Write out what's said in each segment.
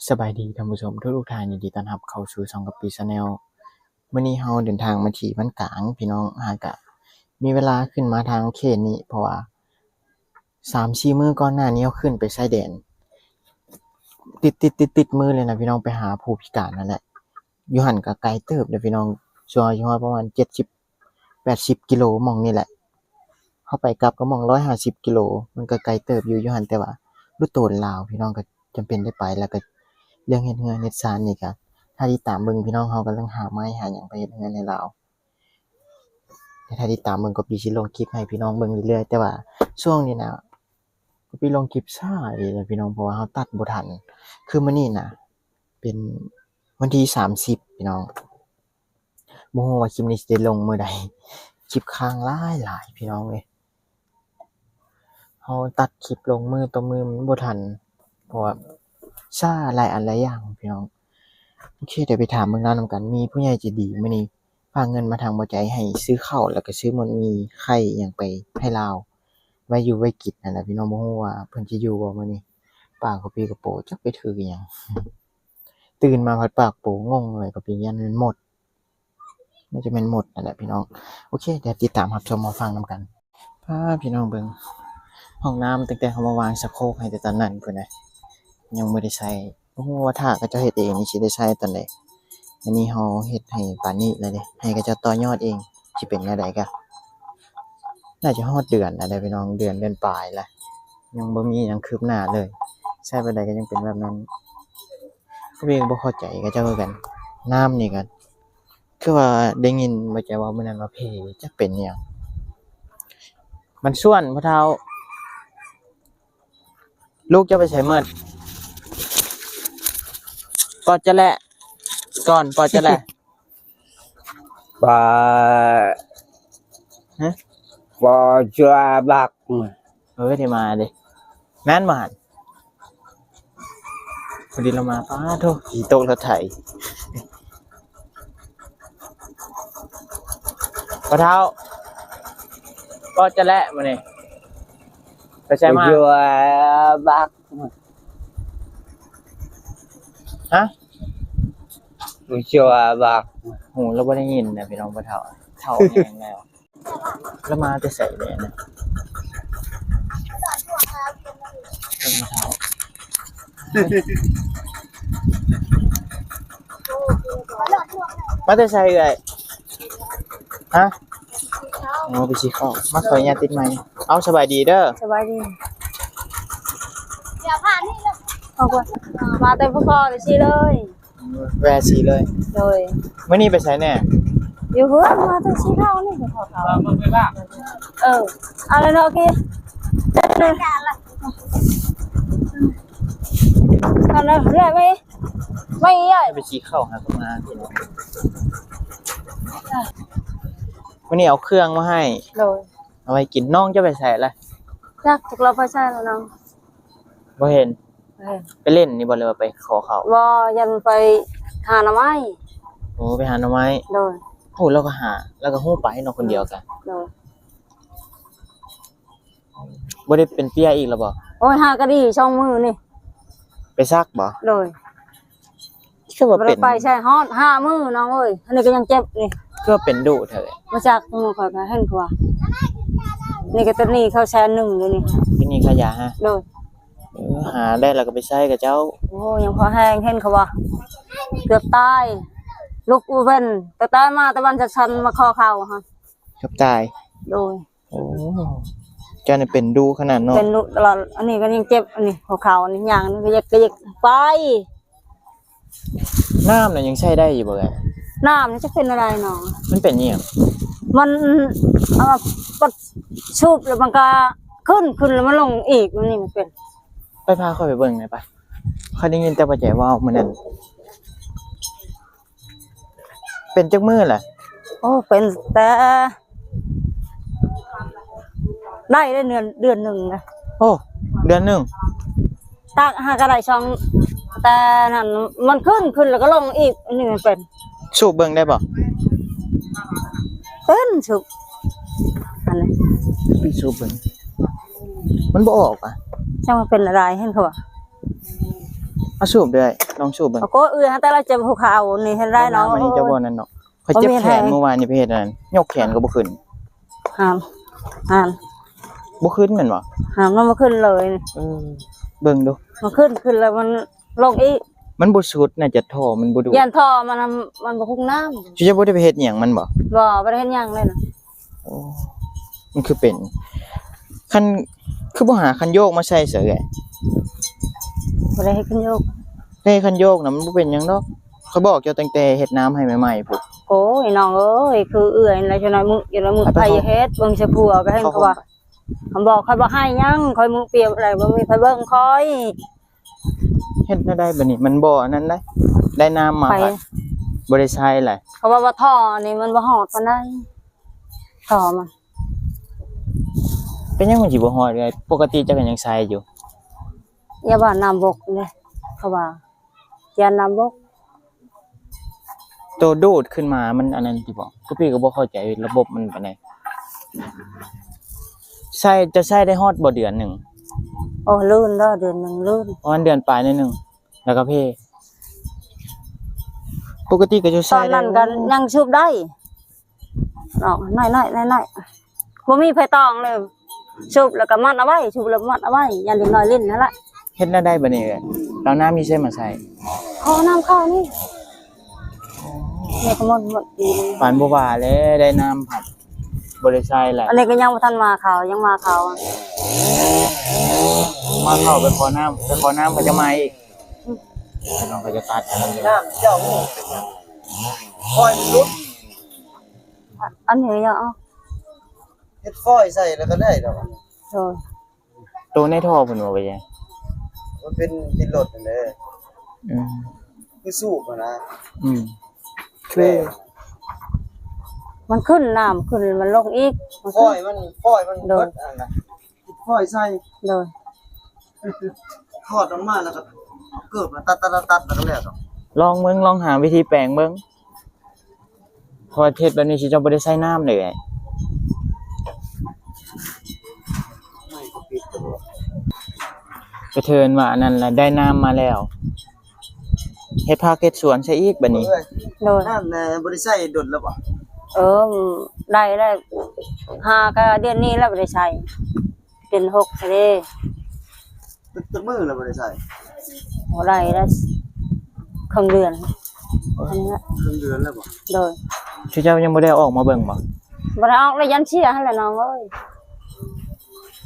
ສະບາຍດີທ່ານຜູ້ຊົມທຸກໆທ່ານ, ຍິນດີຕ້ອນຮັບເຂົ້າສູ່ຊ່ອງກະປິ Channel. ມື້ນີ້ເຮົາເດີນທາງມາທີ່ບ້ານກາງພີ່ນ້ອງ, ຫາກະມີເວລາຂຶ້ນມາທາງເຂດນີ້ ເພາະວ່າສາມສີ່ມື້ກ່ອນໜ້ານີ້ເຮົາຂຶ້ນໄປຊາຍແດນ ຕິດໆໆໆ ມື້ເລີຍນະພີ່ນ້ອງ, ໄປຫາຜູ້ພິການນັ້ນແຫຼະ. ຢູ່ຫັ້ນກະໄກເຕີບເດ້ພີ່ນ້ອງ, ຊ່ວງເຮົາຊິຮອດປະມານເຈັດສິບ ແປດສິບກິໂລໝ່ອງນີ້ແຫຼະ, ເຮົາໄປກັບກໍໝ່ອງຮ້ອຍຫ້າສິບກິໂລ, ມັນກໍໄກເຕີບຢູ່ ຢູ່ຫັ້ນ, ແຕ່ວ່າລຸໂຕນລາວພີ່ນ້ອງ ກໍຈຳເປັນໄດ້ໄປ, ແລ້ວກໍເລື່ອງເຮັດເຮືອນເຮັດຊານນີ້ກໍຖ້າຕິດຕາມເບິ່ງ, ພີ່ນ້ອງເຮົາກຳລັງຫາໄມ້ຫາຫຍັງໄປເຮັດເຮືອນໃຫ້ລາວ. ແຕ່ຖ້າຕິດຕາມເບິ່ງ ກໍປີຊິລົງຄລິບໃຫ້ພີ່ນ້ອງເບິ່ງເລື້ອຍໆ, ແຕ່ວ່າຊ່ວງນີ້ນະ ກໍປີລົງຄລິບຊ້າອີກແລ້ວພີ່ນ້ອງ, ເພາະວ່າເຮົາຕັດບໍ່ທັນ. ຄືມື້ນີ້ນະ ເປັນວັນທີສາມສິບພີ່ນ້ອງ, ບໍ່ຮູ້ວ່າຄລິບນີ້ຊິໄດ້ລົງມື້ໃດ, ຄລິບຄ້າງຫຼາຍໆ ພີ່ນ້ອງເອີຍ. ເຮົາຕັດຄລິບລົງມື້ຕໍ່ມື້ມັນບໍ່ທັນ ເພາະວ່າຊ້າຫຼາຍອັນຫຼາຍຢ່າງພີ່ນ້ອງ. ໂອເຄ ດຽວໄປຖາມເບິ່ງລາວນຳກັນ. ມີຜູ້ໃຫຍ່ໃຈດີມື້ນີ້ຝາກເງິນມາທາງບໍ່ໃຈໃຫ້ຊື້ເຂົ້າ ແລ້ວກໍຊື້ໝົດໝີ່ໄຂ່ຫຍັງໄປໃຫ້ລາວ ໄວ້ຢູ່ໄວ້ກິນຫັ້ນນະພີ່ນ້ອງ. ບໍ່ຮູ້ວ່າເພິ່ນຊິຢູ່ບໍ່ມື້ນີ້. ປາກະປີກະໂປ ຈັກໄປຖືກອີ່ຫຍັງ, ຕື່ນມາພັດປາກໂປ ງົງເລີຍ, ກະປີຢ້ານແມ່ນມົດ. ໜ້າຈະແມ່ນມົດນັ້ນແຫຼະພີ່ນ້ອງ. ໂອເຄ ດຽວຕິດຕາມຮັບຊົມຮັບຟັງນຳກັນ. ພາພີ່ນ້ອງເບິ່ງຫ້ອງນ້ຳ, ຕັ້ງແຕ່ເຮົາມາວາງຊັກໂຄກໃຫ້ແຕ່ຕອນນັ້ນພຸ້ນນະ ຍັງບໍ່ໄດ້ໃຊ້. ບໍ່ຮູ້ວ່າຖ້າເຂົາເຈົ້າເຮັດເອງນີ້ຊິໄດ້ໃຊ້ຕອນໃດ. ອັນນີ້ເຮົາເຮັດໃຫ້ປານນີ້ແລ້ວເດ້, ໃຫ້ເຂົາເຈົ້າຕໍ່ຍອດເອງ ຊິເປັນແນວໃດກະ ໜ້າຈະຮອດເດືອນແລ້ວເດ້ພີ່ນ້ອງ, ເດືອນ ເດືອນປາຍແລ້ວ ຍັງບໍ່ມີຫຍັງຄືບໜ້າເລີຍ. ໃຊ້ປານໃດກໍຍັງເປັນແບບນັ້ນ. ຂ້ອຍເອງກໍບໍ່ເຂົ້າໃຈເຂົາເຈົ້າຄືກັນ. ນ້ຳນີ້ກໍຄືວ່າໄດ້ຍິນບໍ່ແຈເວົ້າມື້ນັ້ນວ່າເພ, ຈັກເປັນອີ່ຫຍັງ. ມັນຊວນພໍ່ເຖົ້າ. ລູກເຈົ້າໄປໃສໝົດ? ປອດຈະແລະ ກ່ອນປອດຈະແລະ ປາ ຮະ ປາຈະບັກ. ເອີ ໄດ້ມາເດ້. ແມ່ນບໍ່ຫັ້ນ? ພໍດີລາວມາ, ປາໂທ້ ຂີ່ຕົກລົດໄຖ. ພໍ່ເຖົ້າ ປອດຈະແລະມື້ນີ້ ໄປໃສມາ? ປາຈະບັກ. ຮະ? ປາຈະບັກ. ຫູລາວບໍ່ໄດ້ຍິນນະພີ່ນ້ອງ, ພໍ່ເຖົ້າ ເຖົ້າແຮງແລ້ວ. ລະມາແຕ່ໃສແດ່ນະ? ມາແຕ່ໃສເອື້ອຍ? ຮະ? ໂອ້ ໄປຊິເຂົ້າ. ມາ ຂໍອະນຸຍາດຕິດໄມ. ເອົາ ສະບາຍດີເດີ. ສະບາຍດີ. ເອົາ ມາແຕ່ພູເຂົາ ໄປຊິເລີຍ. ແວ່ຊິເລີຍ. ໂດຍ. ມື້ນີ້ໄປໃສແດ່? ຢູ່ເຮືອນ, ມາແຕ່ຊິເຂົ້ານີ້ ເຂົ້າ. ເອີ ເອົາແລ້ວເນາະ. ໂອເຄ ເອົາແລ້ວ ເລື້ອຍໄປ ໄປເອື້ອຍ. ໄປຊິເຂົ້າຫາເຂົາມາ. ມື້ນີ້ເອົາເຄື່ອງມາໃຫ້. ໂດຍ. ເອົາໄວ້ກິນ. ນ້ອງເຈົ້າໄປໃສລະ? ຈັກ ຈັກລາວໄປໃສລະນ້ອງ. ບໍ່ເຫັນ. ເອີ ໄປຫຼິ້ນນີ້ບໍ່ ຫຼືວ່າໄປຂໍເຂົ້າ? ບໍ່, ຢ້ານໄປຫາໜໍ່ໄມ້. ໂອ້ ໄປຫາໜໍ່ໄມ້. ໂດຍ. ໂອ້ ລາວກໍຫາ ລາວກໍຮູ້ໄປເນາະ ຄົນດຽວກັນ. ໂດຍ. ບໍ່ໄດ້ເປັນເປ້ຍອີກແລ້ວບໍ່? ໂອ້ຍ ຫາກະດີສອງມື້ນີ້. ໄປສັກບໍ່? ໂດຍ. ຄືວ່າເປັນ ບໍ່ໄດ້ໄປໃສຮອດຫ້າມື້ນ້ອງເອີຍ, ອັນນີ້ກໍຍັງເຈັບນີ້. ຄືວ່າເປັນດຸແທ້? ບໍ່ຈັກ, ໝູ່ຂ້ອຍກໍເຫັນກວ່າ. ນີ້ກໍຕົວນີ້ເຂົາແສນໜຶ່ງຢູ່ນີ້. ຕົວນີ້ຄ່າຢາຮະ? ໂດຍ. ເອີ ຫາໄດ້ແລ້ວກໍໄປໃຊ້ກັບເຈົ້າ. ໂອ້ ຍັງພໍແຮງ, ເຫັນເຂົາວ່າເກືອບຕາຍ. ລຸກບໍ່ເປັນ, ແຕ່ຕາຍມາແຕ່ວັນຈັດສັນມາຂໍເຂົ້າຫັ້ນ. ເກືອບຕາຍ? ໂດຍ. ໂອ້ ເຈົ້ານີ້ເປັນດຸຂະໜາດເນາະ. ເປັນດຸຕະຫຼອດ. ອັນນີ້ກໍຍັງເຈັບ, ອັນນີ້ຫົວເຂົ່ານີ້ ຍ່າງນີ້ກໍເຢັກ ກໍເຢັກໄປ. ນ້ຳນະຍັງໃຊ້ໄດ້ຢູ່ບໍ່ເອື້ອຍ? ນ້ຳນະຈັກເປັນແນວໃດເນາະ. ມັນເປັນອີ່ຫຍັງ? ມັນ ເອົາມາປະ ສູບແລ້ວມັນກໍຂຶ້ນ, ຂຶ້ນແລ້ວມັນລົງອີກ, ມັນນີ້ມັນເປັນ. ໄປພາຂ້ອຍໄປເບິ່ງແດ່ປະ. ຂ້ອຍໄດ້ຍິນແຕ່ພໍ່ໃຈເວົ້າມື້ນັ້ນ. ເປັນຈັກມື້ລະ? ໂອ້ ເປັນແຕ່ ໄດ້ ໄດ້ເດືອນ ເດືອນໜຶ່ງນະ. ໂອ້ ເດືອນໜຶ່ງ. ຕັກຫາກະໄດ້ສອງ ແຕ່ນັ້ນມັນຂຶ້ນ, ຂຶ້ນແລ້ວກໍລົງອີກ. ອັນນີ້ມັນເປັນ. ສູບເບິ່ງໄດ້ບໍ່? ເປັນ ສູບ ອັນນີ້ ໄປສູບເບິ່ງ. ມັນບໍ່ອອກຫວາ? ຈັກວ່າເປັນອະໄລ ເຫັນເຂົາວ່າ. ເອົາສູບເດີ້ ລອງສູບເບິ່ງ. ໂອ້ຍ ເອື້ອຍ ແຕ່ລະເຈັບຫົວເຂົ່ານີ້ ເຫັນໄດ້ເນາະ. ມານີ້ເຈົ້າບໍ່ນັ້ນເນາະ. ຂ້ອຍເຈັບແຂນ ມື້ວານນີ້ໄປເຮັດອັນນັ້ນ ຍົກແຂນກໍບໍ່ຂຶ້ນ. ຫັ້ນ ຫັ້ນ ບໍ່ຂຶ້ນແມ່ນບໍ່? ຫັ້ນ ມັນບໍ່ຂຶ້ນເລີຍ. ເອີ ເບິ່ງດູ ມັນຂຶ້ນ ຂຶ້ນແລ້ວມັນລົງອີກ. ມັນບໍ່ສຸດນະ ຈະທໍ່ມັນບໍ່ດູດ. ຢ້ານທໍ່ມັນ ມັນບໍ່ຄຸມນ້ຳ. ເຈົ້າບໍ່ໄດ້ໄປເຮັດຫຍັງມັນບໍ່? ບໍ່ ບໍ່ໄດ້ເຮັດຫຍັງເລີຍນະ. ໂອ້ ມັນຄືເປັນ ຄັນ ຄືບໍ່ຫາຄັນໂຍກມາໃສ່ຊະເອື້ອຍ? ບໍ່ໄດ້ເຮັດຄັນໂຍກ. ເຮັດຄັນໂຍກນະ ມັນບໍ່ເປັນຫຍັງດອກ. ຂ້ອຍບອກເຈົ້າຕັ້ງແຕ່ເຮັດນ້ຳໃຫ້ໃໝ່ໆພຸ້ນ. ໂອ້ຍ ນ້ອງເອີຍ ຄືເອື້ອຍນັ້ນແຫຼະ. ຈັກໜ້ອຍມື້ ຈັກໜ້ອຍມື້ ໄປ ໃຜເຮັດ ເບິ່ງໃສ່ຜົວກໍເຫັນ. ເຂົາວ່າ ບອກຂ້ອຍບໍ່ໃຫ້ຫຍັງ ຂ້ອຍມືປຽກແລ້ວ ບໍ່ມີໃຜເບິ່ງຂ້ອຍ. ເຮັດແນວໃດບັດນີ້ ມັນບໍ່ອັນນັ້ນໄດ໋ ໄດ້ນ້ຳມາ ໄປ ພັດບໍ່ໄດ້ໃຊ້ແຫຼະ. ເຂົາວ່າ ວ່າທໍ່ນີ້ມັນບໍ່ຮອດປານໃດ ທໍ່ມັນ. ເປັນຫຍັງມັນຊິບໍ່ຮອດເອື້ອຍ? ປົກກະຕິເຈົ້າກໍຍັງໃຊ້ຢູ່. ຢ່າວ່ານ້ຳບົກເດ້ ເຂົາວ່າ ຢ້ານນ້ຳບົກ. ໂຕດູດຂຶ້ນມາມັນອັນນັ້ນຕິບໍ? ຄືພີ່ກໍບໍ່ເຂົ້າໃຈລະບົບມັນປານໃດ. ໃຊ້ ເຈົ້າໃຊ້ໄດ້ຮອດບໍ່ເດືອນໜຶ່ງ? ໂອ້ ລື່ນເດີ ເດືອນໜຶ່ງລື່ນ ປະມານເດືອນປາຍໜ້ອຍໜຶ່ງ ແລ້ວກໍເພ. ປົກກະຕິກໍເຈົ້າໃຊ້ ຕອນນັ້ນກໍຍັງສູບໄດ້ ອອກໜ້ອຍໆ ໜ້ອຍໆ ບໍ່ມີໃຜຕ້ອງເລີຍ. ສູບແລ້ວກໍມັດເອົາໄວ້ ສູບແລ້ວມັດເອົາໄວ້ ຢ້ານເດັກນ້ອຍຫຼິ້ນຫັ້ນລະ. ເຮັດແນວໃດບັດນີ້ເອື້ອຍ? ເອົານ້ຳຢູ່ໃສມາໃຊ້? ຂໍນ້ຳເຂົ້ານີ້ ນີ້ກໍໝົດ ໝົດປີນີ້. ປານບໍ່ວ່າແລ້ວ ໄດ້ນ້ຳພັດບໍ່ໄດ້ໃຊ້ແລ້ວ. ອັນນີ້ກໍຍັງບໍ່ທັນມາເຂົ້າ ຍັງມາເຂົ້າ ມາເຂົ້າໄປຂໍນ້ຳ ໄປຂໍນ້ຳເຂົາຈະມາອີກ. ອືມ ເຂົາຈະຕັດ ນ້ຳເຈົ້າເປັນຫຍັງ? ຟອຍມັນຫຼຸດ. ອັນນີ້ເນາະ ເຮັດຟອຍໃສ່ແລ້ວກໍໄດ້ດອກ. ໂດຍ ໂຕໃນທໍ່ເພິ່ນວ່າໄປຫຍັງ? ມັນເປັນຕິດລົດຫັ້ນເດ້. ອືມ ຄືສູບຫັ້ນນະ. ອືມ ແຕ່ມັນຂຶ້ນ ນ້ຳຂຶ້ນ ມັນລົງອີກ. ຟອຍມັນ ຟອຍມັນ ໂດຍ ເບິດຫັ້ນນະ. ຟອຍໃສ່ ໂດຍ ຖອດອອກມາແລ້ວກໍເກີບມາຕັດໆໆ ແລ້ວກໍແລ້ວດອກ. ລອງເບິ່ງ ລອງຫາວິທີແປງເບິ່ງ ເພາະວ່າເຮັດແບບນີ້ຊິເຈົ້າບໍ່ໄດ້ໃຊ້ນ້ຳເດ້. ກະເທີນວ່າອັນນັ້ນລະ ໄດ້ນ້ຳມາແລ້ວ ເຮັດຜັກເຮັດສວນໃສ່ອີກບາດນີ້. ໂດຍ ນ້ຳນະ ບໍ່ໄດ້ໃຊ້ດົນແລ້ວບໍ່? ເອີ ໄດ້ແລ້ວ ຫາກະເດືອນນີ້ແລ້ວບໍ່ໄດ້ໃຊ້. ເປັນຫົກເດ້. ຈັກ ຈັກມື້ແລ້ວບໍ່ໄດ້ໃຊ້? ບໍ່ໄດ້ແລ້ວ ເຄິ່ງເດືອນ ອັນນີ້ລະ. ເຄິ່ງເດືອນແລ້ວບໍ່? ໂດຍ. ເຈົ້າຍັງບໍ່ໄດ້ອອກມາເບິ່ງບໍ່? ບໍ່ໄດ້ອອກແລ້ວ ຢ້ານເສຍຫັ້ນແຫຼະນ້ອງເອີຍ.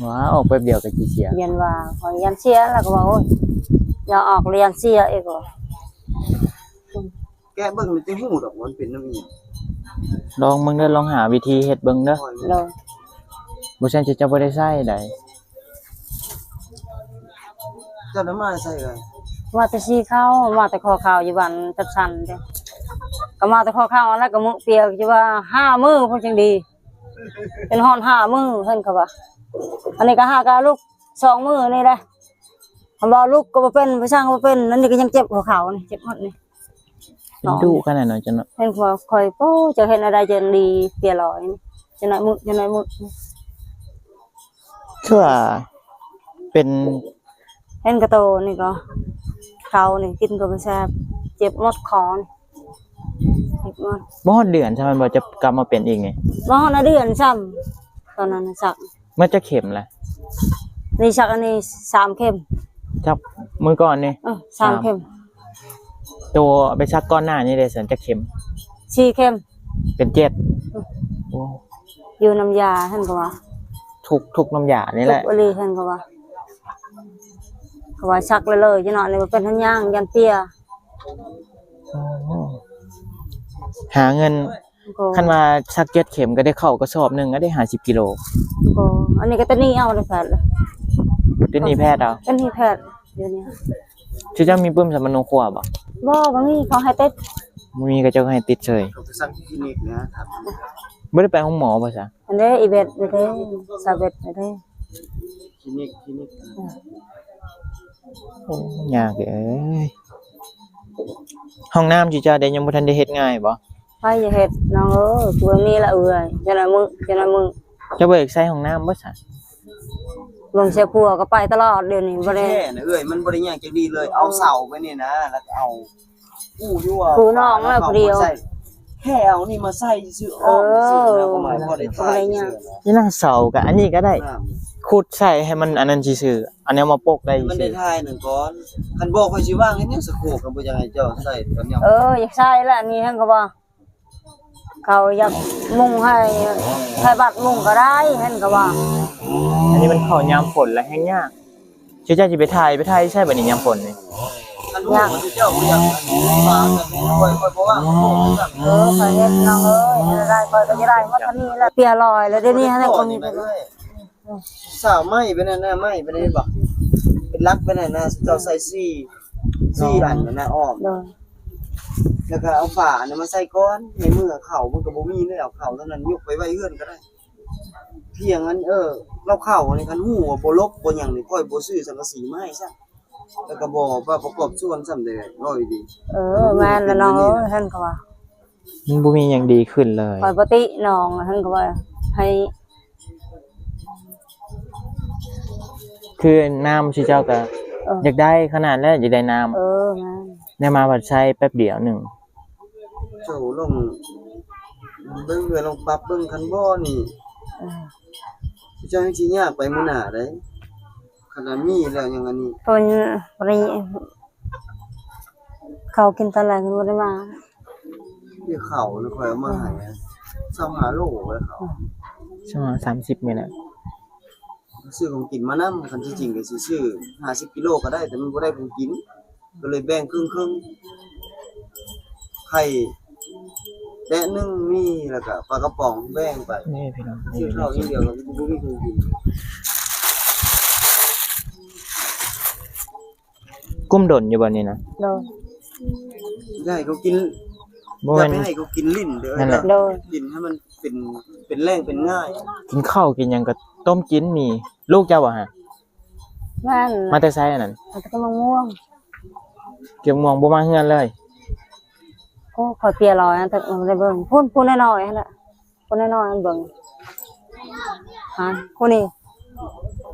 ຫວາ ອອກແປັບດຽວກໍຊິເສຍ. ຢ້ານວ່າ ຂ້ອຍຢ້ານເສຍ ແລ້ວກໍວ່າ ໂອ້ຍ ຢ່າອອກແລ້ວ ຢ້ານເສຍອີກວ່າ. ແກະເບິ່ງມັນຈະຮູ້ດອກວ່າມັນເປັນນຳອີ່ຫຍັງ. ລອງເບິ່ງເດີ ລອງຫາວິທີເຮັດເບິ່ງເດີ. ໂດຍ. ບໍ່ຊັ້ນເຈົ້າບໍ່ໄດ້ໃຊ້ໃດ. ເຈົ້ານະມາແຕ່ໃສເອີຍ? ມາແຕ່ສີຂາວ ມາແຕ່ຂໍເຂົ້າຢູ່ບ້ານຈັດສັນເດ້. ກໍມາແຕ່ຂໍເຂົ້າຫັ້ນແຫຼະ ກໍມື້ປຽກຢູ່ວ່າຫ້າມື້ພຸ້ນຈັ່ງດີ. ເປັນຮອດຫ້າມື້ເຫັນເຂົາວ່າ. ອັນນີ້ກໍຫາກະລຸກສອງມື້ນີ້ແຫຼະ. ຄັນວ່າລຸກກໍບໍ່ເປັນ ໄປຊ່າງກໍບໍ່ເປັນ. ອັນນີ້ກໍຍັງເຈັບຫົວເຂົ່ານີ້ ເຈັບໝົດນີ້. ເປັນດຸຂະໜາດນັ້ນເຈົ້າເນາະ. ເຫັນວ່າຂ້ອຍ ໂອ້ ຈະເຮັດແນວໃດຈັ່ງດີ ເປຍລອຍນີ້ ຈັກໜ້ອຍມື້ ຈັກໜ້ອຍມື້. ຄືວ່າເປັນ ເຫັນກະໂຕນີ້ກໍ ເຂົານີ້ກິນກໍບໍ່ແຊບ ເຈັບໝົດຄໍນີ້ ເຈັບໝົດ. ບໍ່ຮອດເດືອນຊ້ຳແມ່ນບໍ່ ຈະກັບມາເປັນອີກນີ້? ບໍ່ຮອດເດືອນຊ້ຳ ຕອນນັ້ນສັກ. ໝົດຈັກເຂັມລະ? ນີ້ສັກອັນນີ້ສາມເຂັມ. ສັກມື້ກ່ອນນີ້? ເອີ ສາມ ສາມເຂັມ. ໂຕໄປສັກກ່ອນໜ້ານີ້ເດ້ຊັ້ນ ຈັກເຂັມ? ສີ່ເຂັມ. ເປັນເຈັດ. ໂອ້ ຢູ່ນ້ຳຢາຫັ້ນກໍວ່າ ທຸກ ທຸກນ້ຳຢານີ້ແຫຼະ ທຸກອີ່ຫຼີຫັ້ນກໍວ່າ. ເຂົາວ່າສັກເລີຍໆ ຈັ່ງເນາະ ນີ້ບໍ່ເປັນຫັ້ນຫຍັງ ຢ້ານເປຍ. ໂອ້ ຫາເງິນ ກໍ ຄັນວ່າສັກເຈັດເຂັມກໍໄດ້ເຂົ້າກະສອບໜຶ່ງ ກໍໄດ້ຫ້າສິບກິໂລ. ກໍ ອັນນີ້ກໍຕະໜີເອົາເດ້ແພດ. ຕະໜີແພດເອົາ? ຕະໜີແພດ ດຽວນີ້. ເຈົ້າ ເຈົ້າມີປຶ້ມສຳມະໂນຄົວບໍ່? ບໍ່ ບໍ່ມີ ເຂົາໃຫ້ຕິດ. ບໍ່ມີ ເຂົາເຈົ້າໃຫ້ຕິດເສີຍ. ເຂົາໄປສັກທີ່ຄລີນິກນະ. ບໍ່ໄດ້ໄປໂຮງໝໍບໍ່ຊະ? ອັນເດ້ ອີເວັດເດ້ ຊາເວັດເດ້ ຄລີນິກ ຄລີນິກ. ໂອ້ ຍາກເອີຍ. ຫ້ອງນ້ຳຈຸເຈົ້າເດ້ ຍັງບໍ່ທັນໄດ້ເຮັດງ່າຍບໍ່? ໃຜຈະເຮັດນ້ອງເອີຍ ເບິ່ງນີ້ລະເອື້ອຍ ຈັກໜ້ອຍມື້ ຈັກໜ້ອຍມື້. ເຈົ້າບໍ່ຢາກໃຊ້ຫ້ອງນ້ຳບໍ່ຊະ? ເບິ່ງເສຍຜົວກໍໄປຕະຫຼອດ ດຽວນີ້ບໍ່ໄດ້ ແທ້ນະເອື້ອຍ ມັນບໍ່ໄດ້ຍາກຈັກດີເລີຍ. ເອົາເສົາໄປນີ້ນະ ແລ້ວກໍເອົາ ປູຢູ່ວ່າ ປູນອກແລ້ວຜູ້ດຽວ ໃສ່ ແຄ່ເອົານີ້ມາໃສ່ຊື່ໆ ເອີ ອ້ອມຊື່ໆນະ ກໍໝາຍພໍໄດ້ຖ່າຍຊື່ໆນະ. ນີ້ນະ ເສົາກໍອັນນີ້ກໍໄດ້ ຂຸດໃສ່ໃຫ້ມັນອັນນັ້ນຊື່ໆ ເອົາແນວມາປົກໄດ້ ໃຫ້ມັນໄດ້ຖ່າຍນັ້ນກ່ອນ. ຄັນບໍ່ ຂ້ອຍຊິວາງເຮັດຫຍັງສະໂຄກ ຄັນບໍ່ຢາກໃຫ້ເຈົ້າໃສ່ຕອນຍາມ ເອີ ຢາກໃສ່ລະ ອັນນີ້ຫັ້ນກໍວ່າ ເຂົາຢາກມຸງໃຫ້ ໃຫ້ບັດມຸງກໍໄດ້ ຫັ້ນກໍວ່າ. ອັນນີ້ມັນເຂົ້າຍາມຝົນລະແຮ່ງຍາກ. ເຈົ້າ ເຈົ້າຊິໄປຖ່າຍ ໄປຖ່າຍໃສບັດນີ້ຍາມຝົນນີ້? ຄັນຮູ້ວ່າເຈົ້າບໍ່ຢາກ ຂ້ອຍ ຂ້ອຍບໍ່ວ່າ ເອີ ຂ້ອຍເຮັດນ້ອງເອີຍ ໄດ້ ຂ້ອຍກໍຈະໄດ້ໝົດເທົ່ານີ້ແຫຼະ. ເປຍລອຍແລ້ວ ດຽວນີ້ຫັ້ນກໍມີ ສາວໄມ້ໄປນັ້ນນະ ໄມ້ໄປນັ້ນເຫັນບໍ່ ເປັນຫຼັກໄປນັ້ນນະ ເຈົ້າໃສ່ສີ່ ສີ່ອັນນັ້ນນະ ອ້ອມ ໂດຍ ແລ້ວກໍເອົາຝາອັນນັ້ນມາໃສ່ກ່ອນ. ໃນເມື່ອເຂົ້າມັນກໍບໍ່ມີແລ້ວ ເຂົ້າເທົ່ານັ້ນຍົກໄປໄວ້ເຮືອນກໍໄດ້ ພຽງອັນ ເອີ ລາວເຂົ້າອັນນີ້ ຄັນຮູ້ວ່າບໍ່ຫຼົບບໍ່ຫຍັງນີ້ ຂ້ອຍບໍ່ຊື້ສັງກະສີມາໃຫ້ຊ້ຳ ແລ້ວກໍບໍ່ວ່າປະກອບສ່ວນຊ້ຳເດ້ ເວົ້າດີໆ. ເອີ ແມ່ນລະນ້ອງເອີຍ ຫັ້ນກໍວ່າ ມັນບໍ່ມີຫຍັງດີຂຶ້ນເລີຍ. ຂ້ອຍບໍ່ຕິນ້ອງ ຫັ້ນກໍວ່າໃຫ້ ຄືນ້ຳຊິເຈົ້າກໍ ເອີ ຢາກໄດ້ຂະໜາດແລ້ວ ຢາກໄດ້ນ້ຳ ເອີ ແມ່ນ ແນວມາບັດໃຊ້ແປັບດຽວໜຶ່ງ. ເຈົ້າລອງເບິ່ງເດີ ລອງປັບເບິ່ງ ຄັນບໍ່ນີ້ ເອີ ເຈົ້າຍັງຊິຍາກໄປມື້ໜ້າເດ້. ຂະໜາດມີແລ້ວຍັງອັນນີ້ ເພິ່ນບໍ່ໄດ້ ເຂົາກິນຕອນແລງເພິ່ນບໍ່ໄດ້ມາ. ທີ່ເຂົານະ ຂ້ອຍເອົາມາໃຫ້ ຊາວຫ້າໂລແລ້ວເຂົາ ຊາວຫ້າ ສາມສິບນີ້ແຫຼະ. ຊື້ຂອງກິນມານຳ ຄັນທີ່ຈິງກໍຊິຊື້ຫ້າສິບກິໂລກໍໄດ້ ແຕ່ມັນບໍ່ໄດ້ຂອງກິນ ກໍເລີຍແບ່ງເຄິ່ງໆ ໄຂ່ແຕະໜຶ່ງມີ ແລ້ວກໍປາກະປ໋ອງແບ່ງໄປ. ນີ້ພີ່ນ້ອງ ຊື້ເຂົ້າຢ່າງດຽວກໍບໍ່ມີຂອງກິນ. ກຸ້ມດົນຢູ່ບໍ່ນີ້ນະ? ໂດຍ ຢ່າໃຫ້ເຂົາກິນ ບໍ່ແມ່ນ ຢ່າໄປໃຫ້ເຂົາກິນຫຼິ້ນເດີ ນັ້ນແຫຼະ ໂດຍ ກິນໃຫ້ມັນເປັນ ເປັນແຮງເປັນງ່າຍ. ກິນເຂົ້າກິນຫຍັງກໍຕົ້ມກິນນີ້. ລູກເຈົ້າບໍ່ຫະ? ແມ່ນ ມາແຕ່ໃສອັນນັ້ນ? ມາແຕ່ກຳມະມ່ວງ. ເກັບມ່ວງບໍ່ມາເຮືອນເລີຍ? ໂອ້ ຂ້ອຍເປຍລອຍ ແຕ່ບໍ່ໄດ້ເບິ່ງ ພຸ້ນ ຜູ້ນ້ອຍໆຫັ້ນແຫຼະ. ຄົນນ້ອຍໆເບິ່ງ ຫັ້ນ ຜູ້ນີ້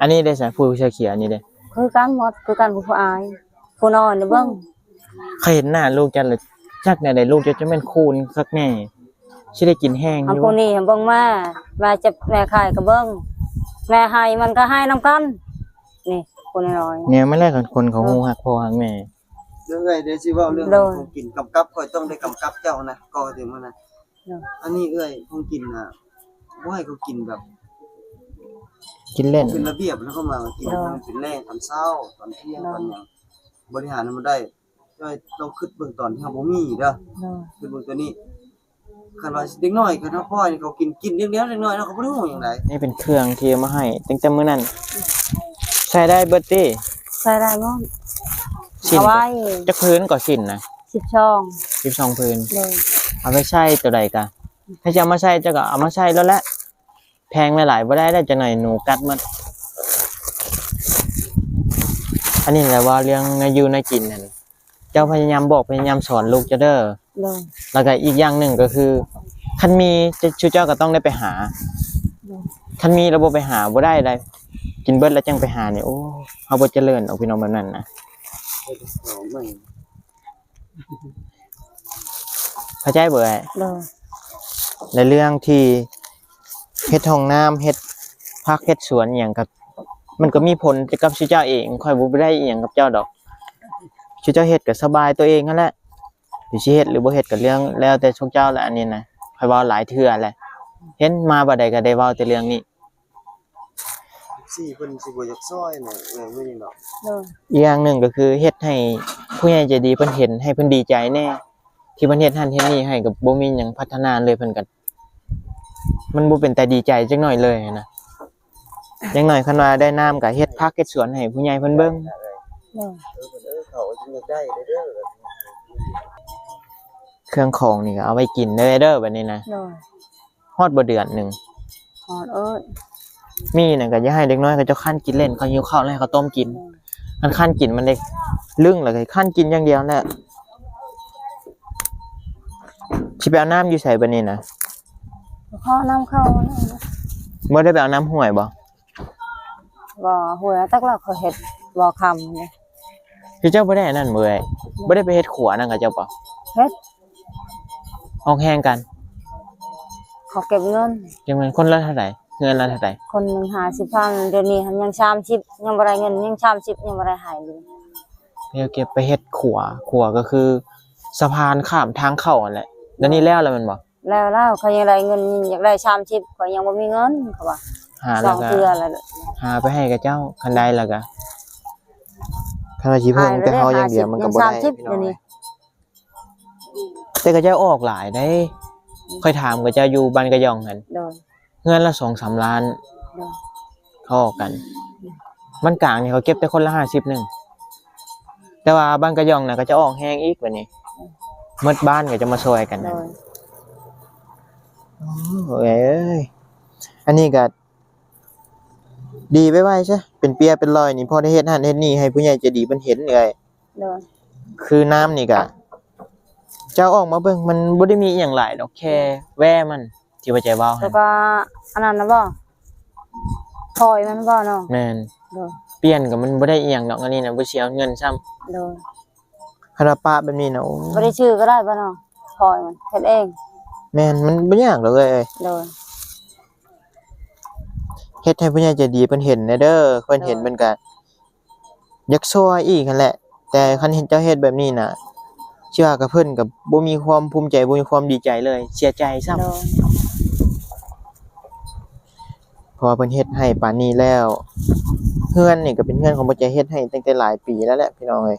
ອັນນີ້ເດ້ຊະ ຜູ້ເສື້ອຂຽວນີ້ເດ້ ຄືກັນໝົດ ຄືກັນ ຜູ້ ຜູ້ອາຍ ຜູ້ນ້ອຍນີ້ເບິ່ງ. ຂ້ອຍເຫັນໜ້າລູກເຈົ້າແລ້ວ ຈັກແນວໃດ ລູກເຈົ້າຈະແມ່ນຄູນຄັກແນ່ ຊິໄດ້ກິນແຮງຢູ່. ອັນຜູ້ນີ້ເບິ່ງແມ່ ແມ່ເຈັບແມ່ໄຂ້ກໍເບິ່ງ ແມ່ໄຫ້ມັນກໍໄຫ້ນຳກັນ. ນີ້ ຜູ້ນ້ອຍໆ ແນວມັນແຫຼະ ຄັນຄົນເຂົາຮູ້ຮັກພໍ່ຮັກແມ່. ເລື່ອງເອື້ອຍເດ້ຊິເວົ້າເລື່ອງ ໂດຍ ຂອງກິນ ກຳກັບ ຂ້ອຍຕ້ອງໄດ້ກຳກັບເຈົ້ານະ ກໍເຖິງວ່ານະ. ໂດຍ ອັນນີ້ເອື້ອຍ ຂອງກິນນະ ບໍ່ໃຫ້ເຂົາກິນແບບ ກິນເລ່ນ ເປັນລະບຽບ ແລ້ວເຂົາມາກິນ ໂດຍ ເປັນແລງ ຕອນເຊົ້າ ຕອນທ່ຽງ ໂດຍ ຕອນຫຍັງ ບໍລິຫານໃຫ້ມັນໄດ້. ເຈົ້າຕ້ອງຄິດເບິ່ງຕອນທີ່ເຮົາບໍ່ມີເດີ ໂດຍ ຄິດເບິ່ງຕົວນີ້. ຄັນວ່າເດັກນ້ອຍ ຄັນເຮົາປ່ອຍໃຫ້ເຂົາກິນ ກິນຢ່າງດຽວ ເດັກນ້ອຍເນາະ ເຂົາບໍ່ໄດ້ຮູ້ຫຍັງໃດ. ນີ້ເປັນເຄື່ອງທີ່ເອົາມາໃຫ້ຕັ້ງແຕ່ມື້ນັ້ນ ໃຊ້ໄດ້ເບິດຕິ? ໃຊ້ໄດ້ໝົດ. ສິ້ນ ເອົາໄວ້ ຈັກຜືນກໍສິ້ນນະ? ສິບສອງ ສິບສອງຜືນ. ໂດຍ ເອົາໄປໃຊ້ຕົວໃດກະ ຖ້າຈະເອົາມາໃຊ້ ເຈົ້າກໍເອົາມາໃຊ້ໂລດແຫຼະ ແພງຫຼາຍໆບໍ່ໄດ້ເດ້ ຈັກໜ້ອຍໜູກັດໝົດ. ອັນນີ້ແຫຼະ ເວົ້າເລື່ອງແນວຢູ່ແນວກິນຫັ້ນ ເຈົ້າພະຍາຍາມບອກ ພະຍາຍາມສອນລູກເຈົ້າເດີ. ໂດຍ ແລ້ວກໍອີກຢ່າງໜຶ່ງກໍຄື ຄັນມີ ເຈົ້າ ເຈົ້າກໍຕ້ອງໄດ້ໄປຫາ. ໂດຍ ຄັນມີແລ້ວບໍ່ໄປຫາບໍ່ໄດ້ໃດ ກິນເບິດແລ້ວຈັ່ງໄປຫານີ້ ໂອ້ ເຮົາບໍ່ຈະເລີນດອກ ພີ່ນ້ອງ ແບບນັ້ນນະ. ເຂົ້າໃຈບໍ່ເອື້ອຍ? ໂດຍ ແລະເລື່ອງທີ່ເຮັດຫ້ອງນ້ຳ ເຮັດຜັກເຮັດສວນອີ່ຫຍັງກໍ ມັນກໍມີຜົນກັບຊຸເຈົ້າເອງ ຂ້ອຍບໍ່ໄດ້ອີ່ຫຍັງກັບເຈົ້າດອກ. ຊຸເຈົ້າເຮັດກໍສະບາຍຕົວເອງຫັ້ນແຫຼະ ຊິເຮັດຫຼືບໍ່ເຮັດກໍເລື່ອງແລ້ວແຕ່ຊຸເຈົ້າແຫຼະ. ອັນນີ້ນະ ຂ້ອຍເວົ້າຫຼາຍເທື່ອແຫຼະ ເຫັນມາບັດໃດກໍໄດ້ເວົ້າແຕ່ເລື່ອງນີ້. ເອັຟຊີ ເພິ່ນຊິບໍ່ຢາກຊ່ອຍນະ ເອີ ບໍ່ຫຍັງດອກ. ໂດຍ ອີກຢ່າງໜຶ່ງກໍຄືເຮັດໃຫ້ຜູ້ໃຫຍ່ໃຈດີເພິ່ນເຫັນ ໃຫ້ເພິ່ນດີໃຈແດ່ ທີ່ເພິ່ນເຮັດຫັ້ນເຮັດນີ້ໃຫ້ ກໍບໍ່ມີຫຍັງພັດທະນາເລີຍ ເພິ່ນກໍ ມັນບໍ່ເປັນຕາດີໃຈຈັກໜ້ອຍເລີຍຫັ້ນນະ. ຢ່າງໜ້ອຍຄັນວ່າໄດ້ນ້ຳກໍເຮັດຜັກເຮັດສວນໃຫ້ຜູ້ໃຫຍ່ເພິ່ນເບິ່ງ. ໂດຍ ເອີ ເພິ່ນ ເອີ ເຂົາຈຶ່ງຢາກໄດ້ເດີ ເອີ ເຄື່ອງຂອງນີ້ກໍເອົາໄວ້ກິນເດີ ເດີ ບັດນີ້ນະ. ໂດຍ ຮອດບໍ່ເດືອນໜຶ່ງ? ຮອດເອີຍ ມີນັ້ນກໍຢ່າໃຫ້ເດັກນ້ອຍເຂົາເຈົ້າຄັນກິນເລ່ນ ເຂົາຫິວເຂົ້າແລ້ວໃຫ້ເຂົາຕົ້ມກິນ. ໂດຍ ຄັນຄັນກິນມັນເດ້ລຶ້ງ ແລ້ວກໍຄັນກິນຢ່າງດຽວແຫຼະ. ຊິໄປເອົານ້ຳຢູ່ໃສບັດນີ້ນະ? ຂໍນ້ຳເຂົ້າ ບໍ່ໄດ້ໄປເອົານ້ຳຫ້ວຍບໍ່? ບໍ່ ຫ້ວຍ ຈັກລະເຂົາເຮັດບໍ່ຄຳເດ້. ຄືເຈົ້າບໍ່ໄດ້ອັນນັ້ນບໍ່ເອີຍ? ບໍ່ໄດ້ໄປເຮັດຂົວນຳເຂົາເຈົ້າບໍ່? ເຮັດ ອອກແຮງກັນ ເຂົາເກັບເງິນ ເກັບເງິນ. ຄົນລະເທົ່າໃດ? ເຮືອນລະເທົ່າໃດ? ຄົນໜຶ່ງຫ້າສິບພັນ ດຽວນີ້ຫັ້ນຍັງສາມສິບ ຍັງບໍ່ໄດ້ເງິນ ຍັງສາມສິບ ຍັງບໍ່ໄດ້ໃຫ້ເລີຍ. ດຽວເກັບໄປເຮັດຂົວ ຂົວກໍຄືສະພານຂ້າມທາງເຂົ້າຫັ້ນແຫຼະ. ດຽວນີ້ແລ້ວລະແມ່ນບໍ່? ແລ້ວ ແລ້ວ ຂ້ອຍຍັງໄດ້ເງິນ ຢາກໄດ້ສາມສິບ ຂ້ອຍຍັງບໍ່ມີເງິນ ເຂົາວ່າ. ຫາ ສອງເທື່ອລະ ຫາໄປໃຫ້ເຂົາເຈົ້າ ຄັນໄດ້ລະກະ ຄັນວ່າຊິເພີ່ງແຕ່ເຮົາຢ່າງດຽວມັນກໍບໍ່ໄດ້ ສາມສິບ ພີ່ນ້ອງເອີຍ. ແຕ່ເຂົາເຈົ້າອອກຫຼາຍເດ້. ຂ້ອຍຖາມເຂົາເຈົ້າຢູ່ບ້ານກະຢ່ອງຫັ້ນ ໂດຍ ເຮືອນລະສອງສາມລ້ານ ໂດຍ ເຂົາອອກກັນ. ບ້ານກາງນີ້ເຂົາເກັບແຕ່ຄົນລະຫ້າສິບໜຶ່ງ ແຕ່ວ່າບ້ານກະຢ່ອງນະ ເຂົາເຈົ້າອອກແຮງອີກບາດນີ້ ໝົດບ້ານເຂົາເຈົ້າມາຊ່ອຍກັນ. ໂດຍ ໂອ້ຍ ອັນນີ້ກະດີໄວໆຊະ ເປັນເປຍເປັນລອຍນີ້ ພໍໄດ້ເຮັດຫັ້ນເຮັດນີ້ໃຫ້ຜູ້ໃຫຍ່ໃຈດີເພິ່ນເຫັນເອີຍ. ໂດຍ ຄືນ້ຳນີ້ກະ ເຈົ້າອອກມາເບິ່ງ ມັນບໍ່ໄດ້ມີອີ່ຫຍັງຫຼາຍດອກ ແຄ່ແວ່ມັນ ທີ່ວ່າໃຈເວົ້າຫັ້ນ. ແລ້ວກໍອັນນັ້ນນະບໍ່? ພອຍມັນບໍ່ເນາະ? ແມ່ນ ໂດຍ ປ່ຽນກໍມັນບໍ່ໄດ້ອີ່ຫຍັງດອກ ອັນນີ້ນະ ບໍ່ຊິເອົາເງິນຊ້ຳ. ໂດຍ ຄັນວ່າປະແບບນີ້ນະ ໂອ້ ບໍ່ໄດ້ຊື້ກໍໄດ້ບໍ່ເນາະ? ພອຍມັນເຮັດເອງ. ແມ່ນ ມັນບໍ່ຍາກດອກເອີຍ. ໂດຍ ເຮັດໃຫ້ຜູ້ໃຫຍ່ໃຈດີເພິ່ນເຫັນແດ່ເດີ ເພິ່ນເຫັນ ໂດຍ ເພິ່ນກະ ຢາກຊ່ວຍອີກຫັ້ນແຫຼະ ແຕ່ຄັນເຫັນເຈົ້າເຮັດແບບນີ້ນະ ຊິວ່າກັບເພິ່ນກໍບໍ່ມີຄວາມພູມໃຈ ບໍ່ມີຄວາມດີໃຈເລີຍ ເສຍໃຈຊ້ຳ. ໂດຍ ເພາະວ່າເພິ່ນເຮັດໃຫ້ປານນີ້ແລ້ວ ເຮືອນນີ້ກໍເປັນເຮືອນຂອງພໍ່ໃຈເຮັດໃຫ້ຕັ້ງແຕ່ຫຼາຍປີແລ້ວແຫຼະ ພີ່ນ້ອງເອີຍ.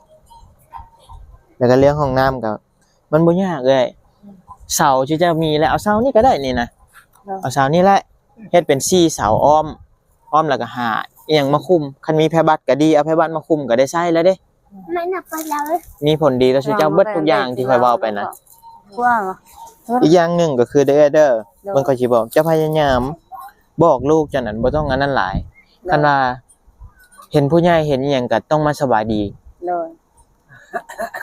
ແລ້ວກໍເລື່ອງຫ້ອງນ້ຳກໍ ມັນບໍ່ຍາກເອື້ອຍ ເສົາທີ່ຈະມີແຫຼະ ເອົາເສົານີ້ກໍໄດ້ນີ້ນະ ເອົາເສົານີ້ແຫຼະ ເຮັດເປັນສີ່ເສົາອ້ອມ ອ້ອມແລ້ວກໍຫາອີ່ຫຍັງມາຄຸມ ຄັນມີໄພບັດກໍດີ ເອົາໄພບັດມາຄຸມກໍໄດ້ໃຊ້ແລ້ວເດ້. ມີຜົນດີຕໍ່ຊຸເຈົ້າເບິດທຸກຢ່າງທີ່ຂ້ອຍເວົ້າໄປນະ. ອີກຢ່າງໜຶ່ງກໍຄືເດີເອື້ອຍເດີ ເບິ່ງຂ້ອຍຊິບອກ ເຈົ້າພະຍາຍາມບອກລູກເຈົ້ານັ້ນ ບໍ່ຕ້ອງອັນນັ້ນຫຼາຍ ຄັນວ່າເຫັນຜູ້ໃຫຍ່ເຫັນອີ່ຫຍັງກໍຕ້ອງມາສະບາຍດີ. ໂດຍ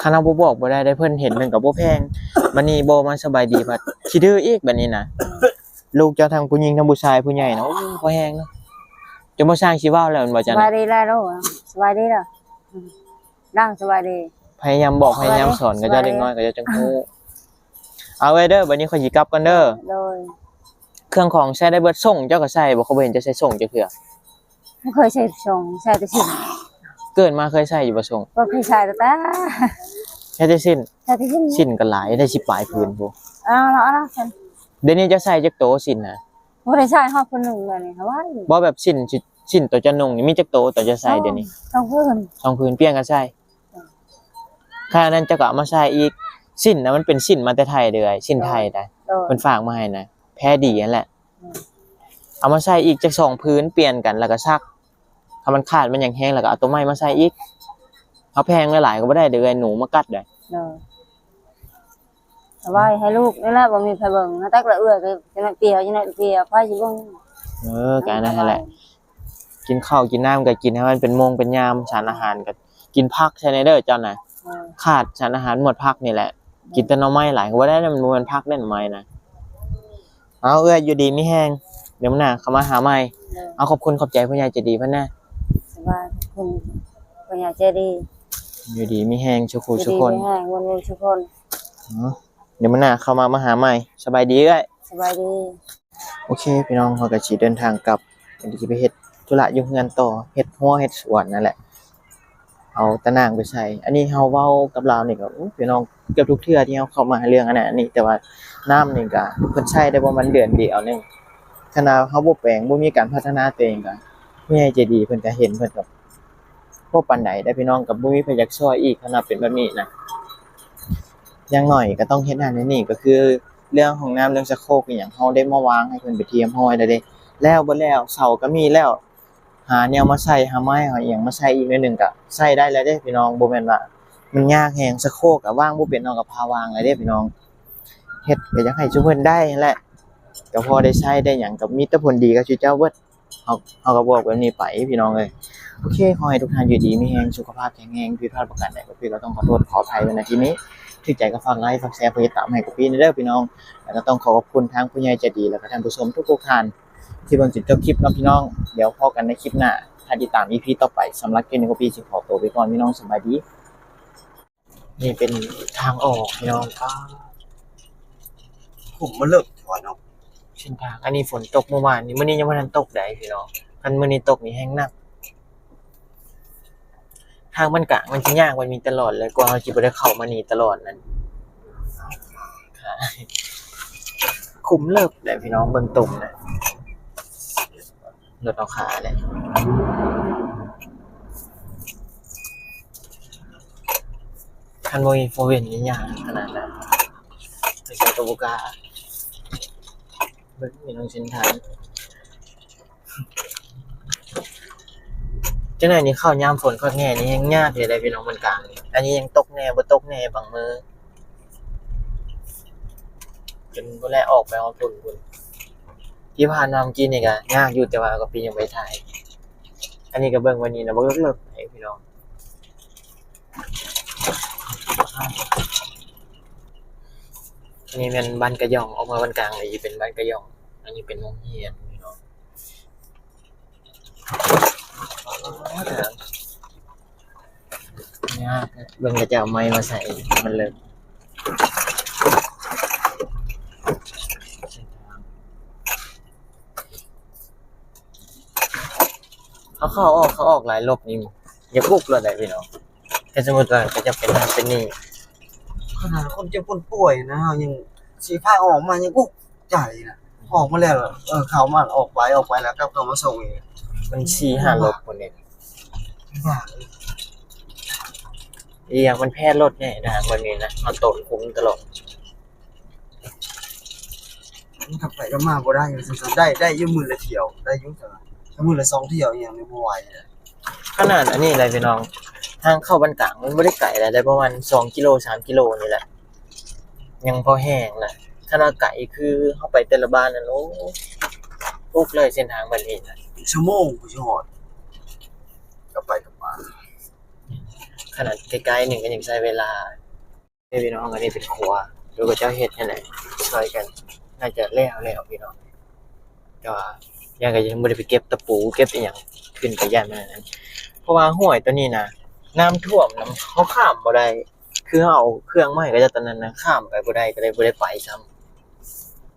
ຄັນເຮົາບໍ່ບອກບໍ່ໄດ້ເດ້ ເພິ່ນເຫັນເພິ່ນກໍບໍ່ແພງ ບັດນີ້ບໍ່ມາສະບາຍດີພັດຂີ້ດື້ອີກບັດນີ້ນະ. ລູກເຈົ້າທັງຜູ້ຍິງທັງຜູ້ຊາຍ ຜູ້ໃຫຍ່ນະ ໂອ້ ພໍແຮງເນາະ ຈົນບໍ່ຊ່າງຊິເວົ້າແລ້ວແມ່ນບໍ່? ຈັ່ງ ສະບາຍດີແລ້ວລູກ ສະບາຍດີແລ້ວ ອືມ ດັງ ສະບາຍດີ ພະຍາຍາມບອກ ພະຍາຍາມສອນ ກະເຈົ້າເດັກນ້ອຍ ກະເຈົ້າຈັ່ງຮູ້. ເອົາເອື້ອຍເດີ ບັດນີ້ຂ້ອຍຊິກັບກ່ອນເດີ. ໂດຍ ເຄື່ອງຂອງໃຊ້ໄດ້ເບິດ ສົ້ງເຈົ້າກໍໃສ່ບໍ່? ຂ້ອຍບໍ່ເຫັນເຈົ້າໃສ່ສົ້ງຈັກເທື່ອ. ບໍ່ເຄີຍໃສ່ສົ້ງ ໃສ່ແຕ່ສິ້ນ. ເກີດມາເຄີຍໃສ່ຢູ່ບໍ່ສົ້ງ? ບໍ່ເຄີຍໃສ່ແຕ່ ໃສ່ແຕ່ສິ້ນ. ໃສ່ແຕ່ສິ້ນ ສິ້ນກໍຫຼາຍ ໄດ້ສິບປາຍຜືນພຸ້ນ. ເອົາລະ ເອົາລະຊັ້ນ ດຽວນີ້ເຈົ້າໃສ່ຈັກໂຕສິ້ນນະ? ບໍ່ໄດ້ໃສ່ຮອດຜູ້ໜຶ່ງເລີຍນີ້ ເອົາໄວ້ ບໍ່ ແບບສິ້ນ ສິ້ນໂຕເຈົ້ານຸ່ງນີ້ມີຈັກໂຕ ໂຕເຈົ້າໃສ່ດຽວນີ້? ສອງຜືນ ສອງຜືນ ປ່ຽນກັນໃສ່. ເອີ ຄັນອັນນັ້ນເຈົ້າກໍເອົາມາໃສ່ອີກ ສິ້ນນະ ມັນເປັນສິ້ນມາແຕ່ໄທເດີ້ ເອື້ອຍ ສິ້ນໄທໄດ໋ ໂດຍ ເພິ່ນຝາກມາໃຫ້ນະ ແພດີຫັ້ນແຫຼະ. ອືມ ເອົາມາໃສ່ອີກຈັກສອງຜືນ ປ່ຽນກັນ ແລ້ວກໍຊັກ ຖ້າມັນຂາດມັນຫຍັງແຮງ ແລ້ວກໍເອົາໂຕໃໝ່ມາໃສ່ອີກ. ເຮົາແພງຫຼາຍໆກໍບໍ່ໄດ້ເດີ້ ເອື້ອຍ ໜູມາກັດໄດ໋. ໂດຍ ເອົາໄວ້ໃຫ້ລູກນີ້ແຫຼະ ບໍ່ມີໃຜເບິ່ງ ແຕ່ລະເອື້ອຍກໍຈັ່ງນັ້ນເປຍ ຈັ່ງນັ້ນເປຍ ໃຜຊິເບິ່ງ. ເອີ ກໍອັນນັ້ນແຫຼະ ກິນເຂົ້າກິນນ້ຳກໍກິນໃຫ້ມັນເປັນໂມງເປັນຍາມ ສານອາຫານກໍກິນຜັກໃສ່ແດ່ເດີ້ເຈົ້ານະ. ເອີ ຂາດສານອາຫານໝົດ ຜັກນີ້ແຫຼະ ກິນແຕ່ໜໍ່ໄມ້ຫຼາຍກໍບໍ່ໄດ້ນະ ມັນບໍ່ແມ່ນຜັກເດ້ ໜໍ່ໄມ້ນະ. ເອົາ ເອື້ອຍ ຢູ່ດີມີແຮງ ດຽວມື້ໜ້າເຂົ້າມາຫາໃໝ່. ເອີ ເອົາ ຂອບຄຸນຂອບໃຈຜູ້ໃຫຍ່ໃຈດີເພິ່ນນະ. ສະບາຍ ຂອບຄຸນຜູ້ໃຫຍ່ໃຈດີ ຢູ່ດີມີແຮງສູ່ຄູ່ສູ່ຄົນ ຢູ່ດີມີແຮງ ມ່ວນໆສູ່ຄົນ. ເນາະ ດຽວມື້ໜ້າເຂົ້າມາ ມາຫາໃໝ່. ສະບາຍດີເອື້ອຍ. ສະບາຍດີ. ໂອເຄ ພີ່ນ້ອງ ເຮົາກໍຊິເດີນທາງກັບ ເຮົາຊິໄປເຮັດທຸລະຢູ່ເຮືອນຕໍ່ ເຮັດຮົ້ວເຮັດສວນນັ້ນແຫຼະ ເອົາຕາໜ່າງໄປໃສ່. ອັນນີ້ເຮົາເວົ້າກັບລາວນີ້ກໍ ໂອ້ ພີ່ນ້ອງ ເກືອບທຸກເທື່ອທີ່ເຮົາເຂົ້າມາເລື່ອງອັນນັ້ນອັນນີ້ ແຕ່ວ່ານ້ຳນີ້ກໍເພິ່ນໃຊ້ໄດ້ປະມານເດືອນດຽວໜຶ່ງ ຄັນວ່າເຮົາບໍ່ແປງ ບໍ່ມີການພັດທະນາຕົວເອງ ກໍຜູ້ໃຫຍ່ໃຈດີເພິ່ນກໍເຫັນ ເພິ່ນກໍບໍ່ປານໃດເດ້ ພີ່ນ້ອງ ກໍບໍ່ມີໃຜຢາກຊ່ວຍອີກ ຄັນວ່າເປັນແບບນີ້ນະ. ຢ່າງໜ້ອຍກໍຕ້ອງເຮັດນັ້ນເຮັດນີ້ ກໍຄືເລື່ອງຫ້ອງນ້ຳ ເລື່ອງຊັກໂຄກອີ່ຫຍັງ ເຮົາໄດ້ມາວາງໃຫ້ເພິ່ນເປັນທີ່ຮຽບຮ້ອຍແລ້ວເດ້ ແລ້ວເບິດແລ້ວ ເສົາກໍມີແລ້ວ ຫາແນວມາໃສ່ ຫາໄມ້ຫາອີ່ຫຍັງມາໃສ່ອີກໜ້ອຍໜຶ່ງກໍໃຊ້ໄດ້ແລ້ວເດ້ພີ່ນ້ອງ. ບໍ່ແມ່ນວ່າມັນຍາກແຮງ ຊັກໂຄກກໍວາງບໍ່ເປັນ ເຮົາກໍພາວາງແລ້ວເດ້ພີ່ນ້ອງ. ເຮັດກໍຢາກໃຫ້ຊຸມເພິ່ນໄດ້ຫັ້ນແຫຼະ ກໍພໍໄດ້ໃຊ້ໄດ້ຫຍັງ ກໍມີແຕ່ຜົນດີກັບຊຸເຈົ້າເບິດ. ເຮົາ ເຮົາກໍບອກແບບນີ້ໄປພີ່ນ້ອງເອີຍ. ໂອເຄ ຂໍໃຫ້ທຸກທ່ານຢູ່ດີມີແຮງ ສຸຂະພາບແຂງແຮງ ຜິດພາດປະການໃດກໍຜິດ ກໍຕ້ອງຂໍໂທດຂໍອະໄພໄວ້ ນະ ທີ່ນີ້. ຖືກໃຈກໍຝາກໄລ ຝາກແຊ ຝາກຕິດຕາມໃຫ້ກະປີ້ແດ່ເດີພີ່ນ້ອງ. ແລ້ວກໍຕ້ອງຂໍຂອບຄຸນທາງຜູ້ໃຫຍ່ໃຈດີ ແລ້ວກໍທ່ານຜູ້ຊົມທຸກໆທ່ານ ທີ່ເບິ່ງຈົນຈົບຄລິບເນາະພີ່ນ້ອງ. ດຽວພໍ້ກັນໃນຄລິບໜ້າ ຖ້າຕິດຕາມອີພີຕໍ່ໄປ. ສຳລັບຄລິບນີ້ກໍປີຊິຂໍໂຕໄປກ່ອນພີ່ນ້ອງ, ສະບາຍດີ. ນີ້ເປັນທາງອອກພີ່ນ້ອງ. ປ້າ ຂຸມມັນເລິກແທ້ວ່າເນາະ ເສັ້ນທາງ. ອັນນີ້ຝົນຕົກມື້ວານນີ້, ມື້ນີ້ຍັງບໍ່ທັນຕົກໃດພີ່ນ້ອງ. ຄັນມື້ນີ້ຕົກນີ້ແຮງໜັກ. ທາງບ້ານກາງມັນຊິຍາກກວ່ານີ້ຕະຫຼອດເລີຍ, ກວ່າເຮົາຊິບໍ່ໄດ້ເຂົ້າມານີ້ຕະຫຼອດນັ້ນ. ຂຸມເລິກແຫຼະພີ່ນ້ອງ, ເບິ່ງຕົງນະ. ລົດເອົາຂາແຫຼະ. ຄັນບໍ່ມີໂຟເວັນນີ້ຍາກຂະໜາດນັ້ນ, ໄປໃສກໍບໍ່ກ້າ. ເບິ່ງພີ່ນ້ອງເສັ້ນທາງ. ຈັ່ງໃດນີ້ເຂົ້າຍາມຝົນຄັກແນ່ນີ້ແຮງຍາກເລີຍເດ້ພີ່ນ້ອງ, ບ້ານກາງນີ້. ອັນນີ້ຍັງຕົກແນ່ບໍ່ຕົກແນ່ບາງມື້, ຈົນບໍ່ແລອອກໄປຮອດພຸ້ນພຸ້ນ. ທີ່ຜ່ານມາເມື່ອກີ້ນີ້ກໍຍາກຢູ່, ແຕ່ວ່າກໍປີຍັງບໍ່ໄດ້ຖ່າຍ. ອັນນີ້ກໍເບິ່ງໄວ້ນີ້ນະ, ບໍ່ເລິກໆ ໃຫ້ພີ່ນ້ອງ. ອັນນີ້ແມ່ນບ້ານກະຢ່ອງ, ອອກມາບ້ານກາງນີ້ເປັນບ້ານກະຢ່ອງ. ອັນນີ້ເປັນໂຮງຮຽນພີ່ນ້ອງ. ຍາກ, ເບິ່ງເຂົາເຈົ້າເອົາໄມ້ມາໃສ່, ມັນເລີກ. ເຂົາເຂົ້າອອກ ເຂົາອອກຫຼາຍລົບນີ້ ຢາກອຸກໂລດໃດ໋ພີ່ນ້ອງ. ຖ້າສົມມຸດວ່າເຂົາເຈົ້າເປັນນັ້ນເປັນນີ້, ຂະໜາດຄົນເຈັບຄົນປ່ວຍນະ ເຮົາຍັງຊິພາອອກມາ ຍັງອຸກໃຈນະ. ອອກມາແລ້ວ ເອີ ເຂົ້າມາ ອອກໄປ ອອກໄປແລ້ວກັບເຂົ້າມາສົ່ງອີກ, ມັນສີ່ຫ້າລົບພຸ້ນເດ້. ບ້າເອີຍ ອີຫຍັງມັນແພ້ລົດແດ່ນະ ແບບນີ້ນະ, ເຮົາໂຕນຄຸມຕະຫຼອດ. ມັນກັບໄປກັບມາບໍ່ໄດ້ ວ່າຊັ້ນຊະ. ໄດ້ ໄດ້ຢູ່ມື້ລະທ່ຽວ ໄດ້ຢູ່, ແຕ່ວ່າມື້ລະສອງທ່ຽວອີຫຍັງນີ້ບໍ່ໄຫວ. ຂະໜາດອັນນີ້ແຫຼະພີ່ນ້ອງ, ທາງເຂົ້າບ້ານກາງມັນບໍ່ໄດ້ໄກຫຼາຍເດ້, ປະມານສອງກິໂລ ສາມກິໂລນີ້ແຫຼະ, ຍັງພໍແຮງນະ. ຄັນວ່າໄກຄືເຮົາໄປແຕ່ລະບ້ານນັ້ນ ໂອ້ ອຸກເລີຍເສັ້ນທາງແບບນີ້ນະ. ເປັນຊົ່ວໂມງກວ່າຊິຮອດ ກັບໄປກັບມາ. ຂະໜາດໃກ້ໆໜຶ່ງກໍຍັງໃຊ້ເວລາ. ນີ້ພີ່ນ້ອງ, ອັນນີ້ເປັນຄົວ ຫຼືວ່າເຂົາເຈົ້າເຮັດຫັ້ນແຫຼະ ຊ່ອຍກັນ, ໜ້າຈະແລ້ວແລ້ວພີ່ນ້ອງ. ແຕ່ວ່າຍັງ ກໍຍັງບໍ່ໄດ້ໄປເກັບຕະປູ ເກັບອີ່ຫຍັງຂຶ້ນໄປ, ຢ້ານມັນອັນນັ້ນ. ເພາະວ່າຫ້ວຍຕົວນີ້ນະ ນ້ຳຖ້ວມນຳ, ເຮົາຂ້າມບໍ່ໄດ້. ຄືເຮົາເອົາເຄື່ອງມາໃຫ້ເຂົາເຈົ້າຕອນນັ້ນນະ, ຂ້າມໄປບໍ່ໄດ້ ກໍເລີຍບໍ່ໄດ້ໄປຊ້ຳ.